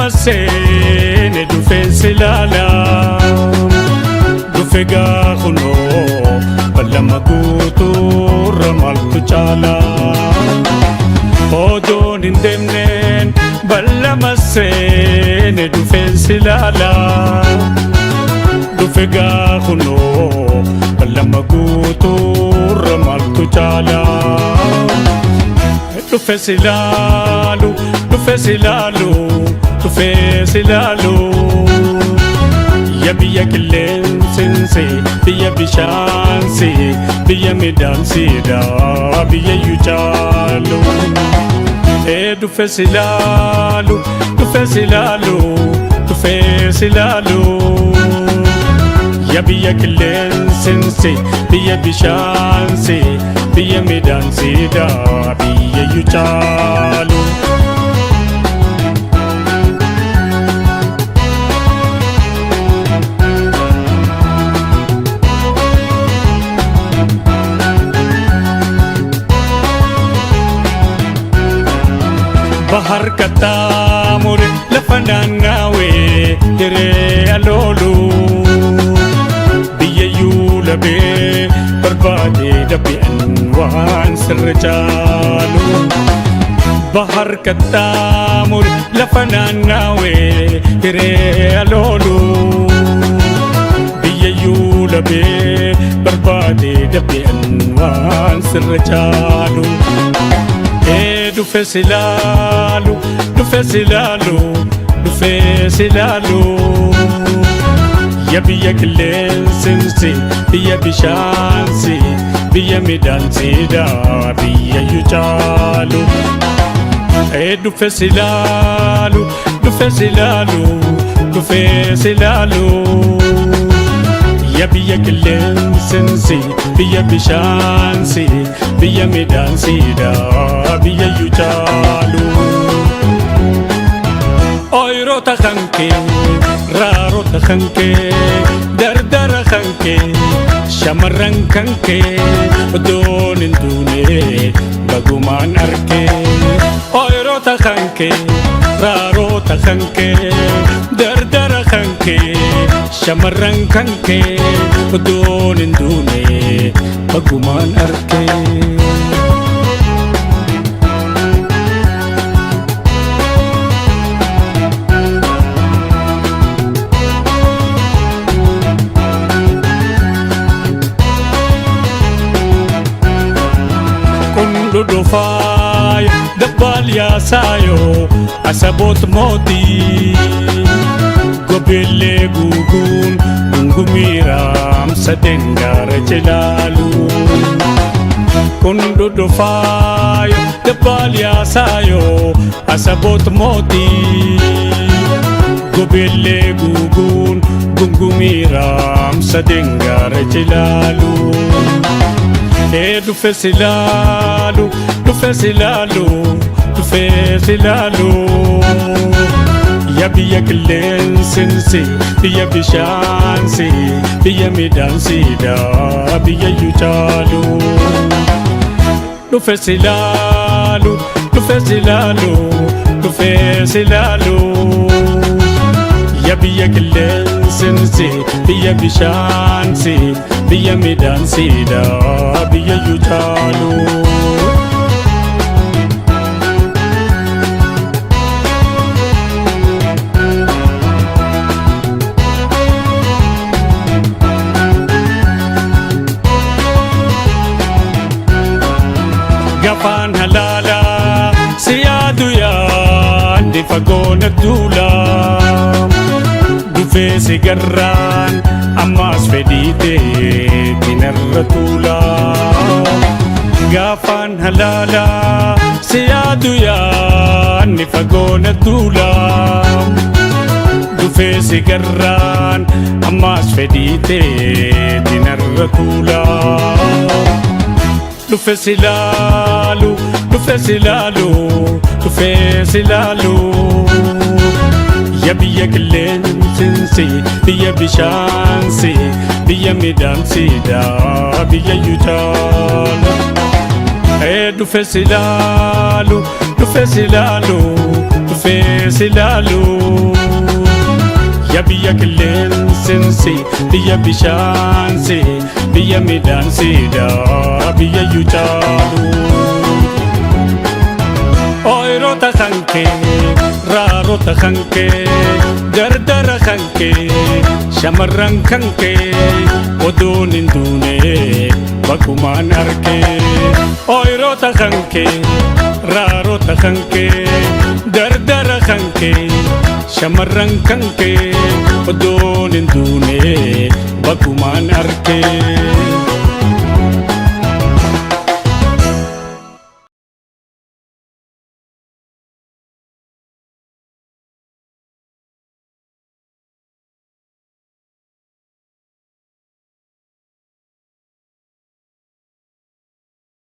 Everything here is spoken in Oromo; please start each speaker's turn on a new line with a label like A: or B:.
A: Ballama seene dhufeen si ilaala. Dhufe gaafunoo ballama guutuurra maaltu caala? Odoon hin deemneen ballama seene dhufeen si ilaala. Dhufe gaafunoo ballama guutuurra maaltu caala? Dhufe si ilaalu, dhufe si ilaalu, dhufe si ilaalu. Ya biyya qilleensinsi, biyya bishaansi, biyya midhaansiidha, biyya iyyuu caalu. Ee dhufe si ilaalu, dhufe si ilaalu, dhufe si ilaalu. Ya biyya qilleensinsi, biyya bishaansi, biyya midhaansiidha, biyya iyyuu caalu. Bahar qaxxaamure lafa naannawee hiree aloolu. Biyya yuulabee barbaadee dabbi'an waan sirra caalu. Bahar qaxxaamure lafa naannawee hiree aloolu. Biyya yuulabee barbaadee dabbi'an waan sirra caalu. Ee dhufe si ilaalu, dhufe si ilaalu, dhufe si ilaalu. Ya biyya qilleensinsi, biyya bishaansi, biyya midhaansiidha, biyya iyyuu caalu. Ee dhufe si ilaalu, dhufe si ilaalu, dhufe si ilaalu. Ya biyya qilleensinsi, biyya bishaansi, biyya midhaansiidha, biyya iyyuu caalu. Ooyiroota kan kee, raarota kan kee, dardara kan kee, shamarran kan kee, odoon hin duune bagumaan arkee. Ooyiroota kan kee, raarota kan kee, dardara kan kee, shamarran kan kee, odoon hin duune bagumaan arkee. Kun dhudhufaay dabbaal yaasaayoo asaboot mootii gobeellee guuguun gungumiiraamsa dengaara cilaalu. Kun dhudhufaay dabbaal yaasaayoo asaboot mootii gobeellee guuguun gungumiiraamsa dengaara cilaalu. Ee dhufe si ilaalu, dhufe si ilaalu, dhufe si ilaalu. Ya biyya qilleensinsi, biyya bishaansi, biyya midhaansiidha, biyya iyyuu caalu. Dhufe si ilaalu, dhufe si ilaalu, dhufe si ilaalu. Ya biyya qilleensinsi, biyya bishaansi, biyya midhaansiidha, biyya iyyuu caalu. Gafaan halaalaa si yaadu yaadni fagoo na duula. Dhufee si garraan ammaas fedhii teetiin narra tuula. Gaafaan halaalaa si yaadu yaadni fagoo na duula. Dhufee si garraan ammaas fedhii teetiin narra tuula. Dhufe si ilaalu, dhufe si ilaalu, dhufe si ilaalu. Ya biyya qilleensinsi, biyya bishaansi, biyya midhaansiidha, biyya iyyuu caalu. Ee dhufe si ilaalu, dhufe si ilaalu, dhufe. dhufee si laalu. Ya biyya qilleensinsi, biyya bishaansi, biyya midhaansiidha, biyya iyyuu caalu. Ooyiroota kankee, raarota kankee, dardara kankee, shamarran kankee, oduun hin duune bakkumaan arkee. Ooyiroota kankee, raarota kankee, dardara kankee, shamarran kankee, oduun hin duune bakkumaan arkee.